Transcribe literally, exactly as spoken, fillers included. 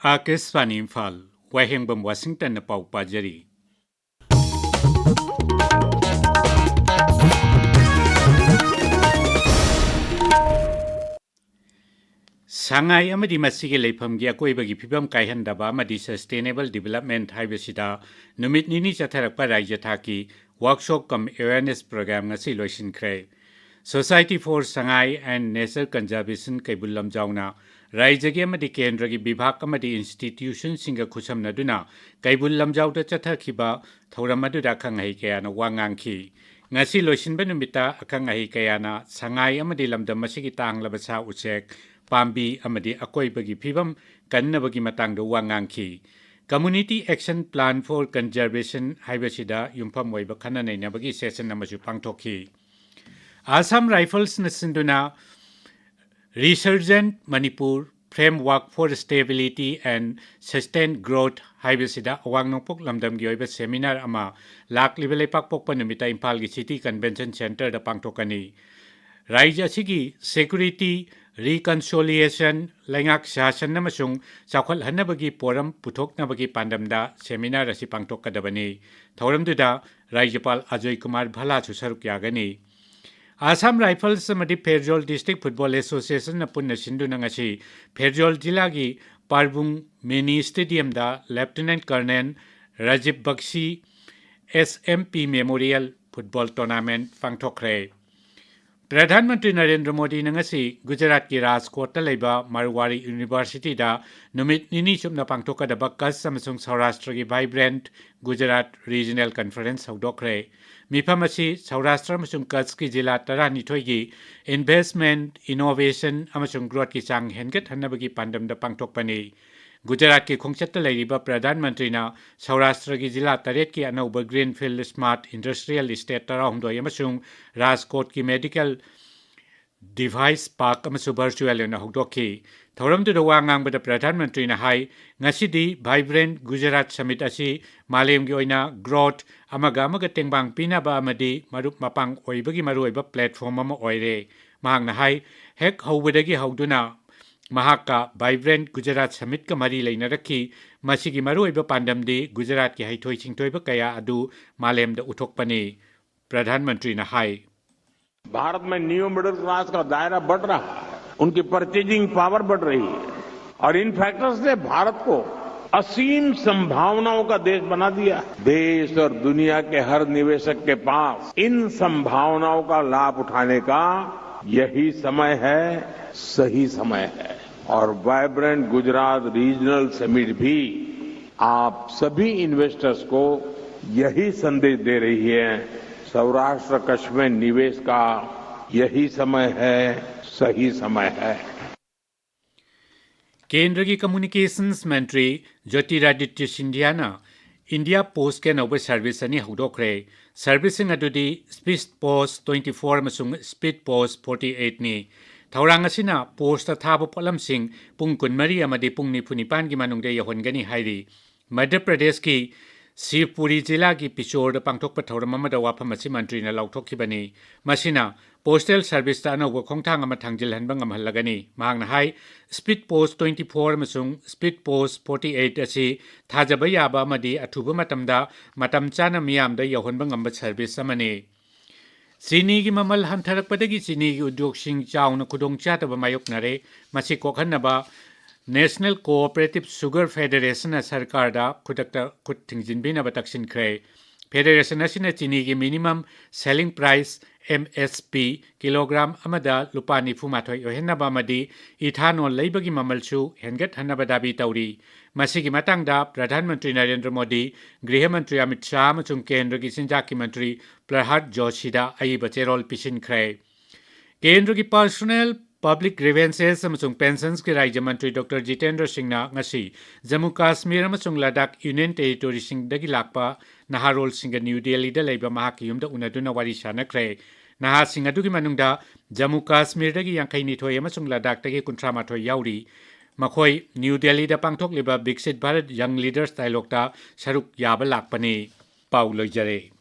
ꯑꯥꯀꯥꯁꯕꯥꯅꯤ ꯏꯝꯐꯥꯜ, ꯋꯥꯍꯦꯡꯕꯝ ꯋꯥꯁꯤꯡꯇꯟꯅ ꯄꯥꯎ ꯄꯥꯖꯔꯤ꯫ ꯁꯉꯥꯏ ꯑꯃꯗꯤ ꯃꯁꯤꯒꯤ ꯂꯩꯐꯝꯒꯤ ꯑꯀꯣꯏꯕꯒꯤ ꯐꯤꯕꯝ ꯀꯥꯏꯍꯟꯗꯕ ꯑꯃꯗꯤ sustainable development ꯍꯥꯏꯕꯁꯤꯗ ꯅꯨꯃꯤꯠ ꯅꯤꯅꯤ ꯆꯠꯊꯔꯛꯄ ꯔꯥꯏꯖ꯭ꯌ ꯊꯥꯛꯀꯤ workshop cum awareness program ꯉꯁꯤ ꯂꯣꯏꯁꯤꯟꯈ꯭ꯔꯦ꯫ Society for Sangai and Nature Conservation ꯀꯩꯕꯨꯜ ꯂꯝꯖꯥꯎꯅ ꯔꯥꯏꯖ꯭ꯌꯒꯤ ꯑꯃꯗꯤ ꯀꯦꯟꯗ꯭ꯔꯒꯤ ꯕꯤꯚꯥꯒ ꯑꯃꯗꯤ institutionꯁꯤꯡꯒ ꯈꯨꯠꯁꯝꯅꯗꯨꯅ ꯀꯩꯕꯨꯜ ꯂꯝꯖꯥꯎꯗ ꯆꯠꯊꯈꯤꯕ ꯊꯧꯔꯝ ꯑꯗꯨꯗ ꯑꯈꯪ ꯑꯍꯩ ꯀꯌꯥꯅ ꯋꯥ ꯉꯥꯡꯈꯤ꯫ ꯉꯁꯤ ꯂꯣꯏꯁꯤꯟꯕ ꯅꯨꯃꯤꯠꯇ ꯑꯈꯪ ꯑꯍꯩ ꯀꯌꯥꯅ ꯁꯉꯥꯏ ꯑꯃꯗꯤ ꯂꯝꯗꯝ ꯑꯁꯤꯒꯤ ꯇꯥꯡꯂꯕ ꯁꯥ ꯎꯆꯦꯛ, ꯄꯥꯝꯕꯤ ꯑꯃꯗꯤ ꯑꯀꯣꯏꯕꯒꯤ ꯐꯤꯕꯝ ꯀꯟꯅꯕꯒꯤ ꯃꯇꯥꯡꯗ ꯋꯥ ꯉꯥꯡꯈꯤ꯫ Community Action Plan for Conservation ꯍꯥꯏꯕꯁꯤꯗ ꯌꯨꯝꯐꯝ ꯑꯣꯏꯕ ꯈꯟꯅ ꯅꯩꯅꯕꯒꯤ session ꯑꯃꯁꯨ ꯄꯥꯡꯊꯣꯛꯈꯤ꯫ Assam Riflesꯅ ꯁꯤꯟꯗꯨꯅ Resurgent Manipur Framework for Stability and Sustained Growth ꯍꯥꯏꯕꯁꯤꯗ ꯑꯋꯥꯡ ꯅꯣꯡꯄꯣꯛ ꯂꯝꯗꯝꯒꯤ ꯑꯣꯏꯕ seminar ꯑꯃ ꯂꯥꯛꯂꯤꯕ ꯂꯩꯄꯥꯛꯄꯣꯛꯄ ꯅꯨꯃꯤꯠꯇ ꯏꯝꯐꯥꯜꯒꯤ City Convention Centreꯗ ꯄꯥꯡꯊꯣꯛꯀꯅꯤ꯫ ꯔꯥꯏꯖ꯭ꯌ ꯑꯁꯤꯒꯤ security, reconciliation, ꯂꯩꯉꯥꯛ ꯁꯥꯁꯟ ꯑꯃꯁꯨꯡ ꯆꯥꯎꯈꯠꯍꯟꯅꯕꯒꯤ ꯄꯣꯔꯝ ꯄꯨꯊꯣꯛꯅꯕꯒꯤ ꯄꯥꯟꯗꯝꯗ seminar ꯑꯁꯤ ꯄꯥꯡꯊꯣꯛꯀꯗꯕꯅꯤ꯫ ꯊꯧꯔꯝꯗꯨꯗ ꯔꯥꯏꯖ꯭ꯌꯄꯥꯜ ꯑꯖꯣꯏ ꯀꯨꯃꯥꯔ ꯚꯜꯂꯥꯁꯨ ꯁꯔꯨꯛ ꯌꯥꯒꯅꯤ꯫ Assam Rifles ꯑꯃꯗꯤ ꯐꯦꯔꯖꯣꯜ District Football Associationꯅ ꯄꯨꯟꯅ ꯁꯤꯟꯗꯨꯅ ꯉꯁꯤ ꯐꯦꯔꯖꯣꯜ ꯖꯤꯂꯥꯒꯤ ꯄꯥꯔꯕꯨꯡ Mini Stadiumꯗ Lieutenant Colonel Rajiv ꯕꯛꯁꯤ S M P Memorial Football Tournament ꯄꯥꯡꯊꯣꯛꯈ꯭ꯔꯦ꯫ Pradhan Mantri Narendra ꯃꯣꯗꯤꯅ ꯉꯁꯤ ꯒꯨꯖꯔꯥꯠꯀꯤ ꯔꯥꯖꯀꯣꯠꯇ ꯂꯩꯕ ꯃꯔꯋꯥꯔꯤ Universityꯗ ꯅꯨꯃꯤꯠ ꯅꯤꯅꯤ ꯆꯨꯞꯅ ꯄꯥꯡꯊꯣꯛꯀꯗꯕ ꯀꯆ ꯑꯃꯁꯨꯡ ꯁꯧꯔꯥꯁꯇ꯭ꯔꯒꯤ Vibrant Gujarat Regional Conference ꯍꯧꯗꯣꯛꯈ꯭ꯔꯦ꯫ ꯃꯤꯐꯝ ꯑꯁꯤ ꯁꯧꯔꯥꯁꯇ꯭ꯔ ꯑꯃꯁꯨꯡ ꯀꯆꯀꯤ ꯖꯤꯂꯥ ꯇꯔꯥꯅꯤꯊꯣꯏꯒꯤ investment, innovation ꯑꯃꯁꯨꯡ growthꯀꯤ ꯆꯥꯡ ꯍꯦꯟꯒꯠꯍꯟꯅꯕꯒꯤ ꯄꯥꯟꯗꯝꯗ ꯄꯥꯡꯊꯣꯛꯄꯅꯤ꯫ ꯒꯨꯖꯔꯥꯠꯀꯤ ꯈꯣꯡꯆꯠꯇ ꯂꯩꯔꯤꯕ ꯄ꯭ꯔꯙꯥꯟ ꯃꯟꯇ꯭ꯔꯤꯅ ꯁꯧꯔꯥꯁꯇ꯭ꯔꯒꯤ ꯖꯤꯂꯥ ꯇꯔꯦꯠꯀꯤ ꯑꯅꯧꯕ Greenfield Smart Industrial Estate ꯇꯔꯥꯍꯨꯝꯗꯣꯏ ꯑꯃꯁꯨꯡ ꯔꯥꯖꯀꯣꯠꯀꯤ Medical Device Park ꯑꯃꯁꯨ virtual ꯑꯣꯏꯅ ꯍꯧꯗꯣꯛꯈꯤ꯫ ꯊꯧꯔꯝꯗꯨꯗ ꯋꯥ ꯉꯥꯡꯕꯗ ꯄ꯭ꯔꯙꯥꯟ ꯃꯟꯇ꯭ꯔꯤꯅ ꯍꯥꯏ, ꯉꯁꯤꯗꯤ Vibrant Gujarat Summit ꯑꯁꯤ ꯃꯥꯂꯦꯝꯒꯤ ꯑꯣꯏꯅ growth, ꯑꯃꯒ ꯑꯃꯒ ꯇꯦꯡꯕꯥꯡ ꯄꯤꯅꯕ ꯑꯃꯗꯤ ꯃꯔꯨꯞ ꯃꯄꯥꯡ ꯑꯣꯏꯕꯒꯤ ꯃꯔꯨꯑꯣꯏꯕ platform ꯑꯃ ꯑꯣꯏꯔꯦ꯫ ꯃꯍꯥꯛꯅ ꯍꯥꯏ, ꯍꯦꯛ ꯍꯧꯕꯗꯒꯤ ꯍꯧꯗꯨꯅ ꯃꯍꯥꯛꯀ Vibrant Gujarat Summitꯀ ꯃꯔꯤ ꯂꯩꯅꯔꯛꯈꯤ꯫ ꯃꯁꯤꯒꯤ ꯃꯔꯨꯑꯣꯏꯕ ꯄꯥꯟꯗꯝꯗꯤ ꯒꯨꯖꯔꯥꯠꯀꯤ ꯍꯩꯊꯣꯏ ꯁꯤꯡꯊꯣꯏꯕ ꯀꯌꯥ ꯑꯗꯨ ꯃꯥꯂꯦꯝꯗ ꯎꯠꯊꯣꯛꯄꯅꯤ, ꯄ꯭ꯔꯙꯥꯟ ꯃꯟꯇ꯭ꯔꯤꯅ ꯍꯥꯏ꯫ भारत में न्यू मिडिल क्लास का दायरा बढ़ रहा है, उनकी परचेजिंग पावर बढ़ रही है और इन फैक्टर्स ने भारत को असीम संभावनाओं का देश बना दिया। देश और दुनिया के हर निवेशक के पास इन संभावनाओं का लाभ उठाने का यही समय है, सही समय है। और वाइब्रेंट गुजरात रीजनल समिट भी आप सभी इन्वेस्टर्स को यही संदेश दे रही है, सौराष्ट्र कच्छ में निवेश का यही समय है, सही समय है। ꯀꯦꯟꯗ꯭ꯔꯒꯤ ꯀꯝꯃ꯭ꯌꯨꯅꯤꯀꯦꯁꯟꯁ ꯃꯟꯇ꯭ꯔꯤ ꯖꯣꯇꯤꯔꯥꯗꯤꯇ꯭ꯌ ꯁꯤꯟꯙꯤꯌꯥꯅ ꯏꯟꯗꯤꯌꯥ ꯄꯣꯁꯀꯤ ꯑꯅꯧꯕ ꯁꯔꯚꯤꯁ ꯑꯅꯤ ꯍꯧꯗꯣꯛꯈ꯭ꯔꯦ꯫ ꯁꯔꯚꯤꯁꯁꯤꯡ ꯑꯗꯨꯗꯤ ꯁ꯭ꯄꯤꯗ ꯄꯣꯁ twenty four ꯑꯃꯁꯨꯡ ꯁ꯭ꯄꯤꯗ ꯄꯣꯁ forty eight ꯅꯤ꯫ ꯊꯧꯔꯥꯡ ꯑꯁꯤꯅ ꯄꯣꯁꯇ ꯊꯥꯕ ꯄꯣꯠꯂꯝꯁꯤꯡ ꯄꯨꯡ ꯀꯨꯟꯃꯔꯤ ꯑꯃꯗꯤ ꯄꯨꯡ ꯅꯤꯐꯨ ꯅꯤꯄꯥꯟꯒꯤ ꯃꯅꯨꯡꯗ ꯌꯧꯍꯟꯒꯅꯤ ꯍꯥꯏꯔꯤ꯫ ꯃꯙ꯭ꯌ ꯄ꯭ꯔꯗꯦꯁꯀꯤ ꯁꯤꯕꯄꯨꯔꯤ ꯖꯤꯂꯥꯒꯤ ꯄꯤꯆꯣꯔꯗ ꯄꯥꯡꯊꯣꯛꯄ ꯊꯧꯔꯝ ꯑꯃꯗ ꯋꯥꯐꯝ ꯑꯁꯤ ꯃꯟꯇ꯭ꯔꯤꯅ ꯂꯥꯎꯊꯣꯛꯈꯤꯕꯅꯤ꯫ ꯃꯁꯤꯅ ꯄꯣꯁꯇꯦꯜ ꯁꯔꯚꯤꯁꯇ ꯑꯅꯧꯕ ꯈꯣꯡꯊꯥꯡ ꯑꯃ ꯊꯥꯡꯖꯤꯜꯍꯟꯕ ꯉꯝꯍꯜꯂꯒꯅꯤ꯫ ꯃꯍꯥꯛꯅ ꯍꯥꯏ, ꯁ꯭ꯄꯤꯗ ꯄꯣꯁ twenty four ꯑꯃꯁꯨꯡ ꯁ꯭ꯄꯤꯗ ꯄꯣꯁ forty eight ꯑꯁꯤ ꯊꯥꯖꯕ ꯌꯥꯕ ꯑꯃꯗꯤ ꯑꯊꯨꯕ ꯃꯇꯝꯗ ꯃꯇꯝ ꯆꯥꯅ ꯃꯤꯌꯥꯝꯗ ꯌꯧꯍꯟꯕ ꯉꯝꯕ ꯁꯔꯚꯤꯁ ꯑꯃꯅꯤ꯫ ꯆꯤꯅꯤꯒꯤ ꯃꯃꯜ ꯍꯟꯊꯔꯛꯄꯗꯒꯤ ꯆꯤꯅꯤꯒꯤ ꯎꯗ꯭ꯌꯣꯒꯁꯤꯡ ꯆꯥꯎꯅ ꯈꯨꯗꯣꯡꯆꯥꯗꯕ ꯃꯥꯌꯣꯛꯅꯔꯦ꯫ ꯃꯁꯤ ꯀꯣꯛꯍꯟꯅꯕ National Cooperative Sugar Federationꯅ ꯁꯔꯀꯥꯔꯗ ꯈꯨꯗꯛꯇ ꯈꯨꯠ ꯊꯤꯡꯖꯤꯟꯕꯤꯅꯕ ꯇꯛꯁꯤꯟꯈ꯭ꯔꯦ꯫ ꯐꯦꯗꯦꯔꯦꯁꯟ ꯑꯁꯤꯅ ꯆꯤꯅꯤꯒꯤ minimum selling price, M S P, kilogram ꯑꯃꯗ ꯂꯨꯄꯥ ꯅꯤꯐꯨ ꯃꯥꯊꯣꯏ ꯑꯣꯏꯍꯟꯅꯕ ꯑꯃꯗꯤ ꯏꯊꯥꯅꯣꯜ ꯂꯩꯕꯒꯤ ꯃꯃꯜꯁꯨ ꯍꯦꯟꯒꯠꯍꯟꯅꯕ ꯗꯥꯕꯤ ꯇꯧꯔꯤ꯫ ꯃꯁꯤꯒꯤ ꯃꯇꯥꯡꯗ ꯄ꯭ꯔꯙꯥꯟ ꯃꯟꯇ꯭ꯔꯤ ꯅꯔꯦꯟꯗ꯭ꯔ ꯃꯣꯗꯤ, ꯒ꯭ꯔꯤꯍ ꯃꯟꯇ꯭ꯔꯤ ꯑꯃꯤꯠ ꯁꯥꯍ ꯑꯃꯁꯨꯡ ꯀꯦꯟꯗ꯭ꯔꯒꯤ ꯆꯤꯟꯖꯥꯛꯀꯤ ꯃꯟꯇ꯭ꯔꯤ ꯄ꯭ꯔꯍꯥꯗ ꯖꯣꯁꯤꯗ ꯑꯏꯕ ꯆꯦꯔꯣꯜ ꯄꯤꯁꯤꯟꯈ꯭ꯔꯦ꯫ ꯀꯦꯟꯗ꯭ꯔꯒꯤ Personnel, Public Grievances ꯑꯃꯁꯨꯡ Pensionsꯀꯤ ꯔꯥꯖ꯭ꯌ ꯃꯟꯇ꯭ꯔꯤ ꯗꯣꯛꯇꯔ ꯖꯤꯇꯦꯟꯗ꯭ꯔ ꯁꯤꯡꯅ ꯉꯁꯤ ꯖꯝꯃꯨ ꯀꯥꯁꯃꯤꯔ ꯑꯃꯁꯨꯡ ꯂꯗꯥꯈ ꯌꯨꯅꯤꯌꯟ ꯇꯦꯔꯤꯇꯣꯔꯤꯁꯤꯡꯗꯒꯤ ꯂꯥꯛꯄ ꯅꯍꯥꯔꯣꯜꯁꯤꯡꯒ ꯅ꯭ꯌꯨ ꯗꯦꯜꯂꯤꯗ ꯂꯩꯕ ꯃꯍꯥꯛꯀꯤ ꯌꯨꯝꯗ ꯎꯅꯗꯨꯅ ꯋꯥꯔꯤ ꯁꯥꯟꯅꯈ꯭ꯔꯦ꯫ ꯅꯍꯥꯁꯤꯡ ꯑꯗꯨꯒꯤ ꯃꯅꯨꯡꯗ ꯖꯝꯃꯨ ꯀꯥꯁꯃꯤꯔꯗꯒꯤ ꯌꯥꯡꯈꯩ ꯅꯤꯊꯣꯏ ꯑꯃꯁꯨꯡ ꯂꯗꯥꯈꯇꯒꯤ ꯀꯨꯟꯊ꯭ꯔꯥ ꯃꯥꯊꯣꯏ ꯌꯥꯎꯔꯤ꯫ ꯃꯈꯣꯏ ꯅ꯭ꯌꯨ ꯗꯦꯜꯂꯤꯗ ꯄꯥꯡꯊꯣꯛꯂꯤꯕ ꯕꯤꯛꯁꯤꯠ ꯚꯥꯔꯠ ꯌꯪ ꯂꯤꯗꯔꯁ ꯗꯥꯏꯂꯣꯒꯇ ꯁꯔꯨꯛ ꯌꯥꯕ ꯂꯥꯛꯄꯅꯤ꯫ ꯄꯥꯎ ꯂꯣꯏꯖꯔꯦ꯫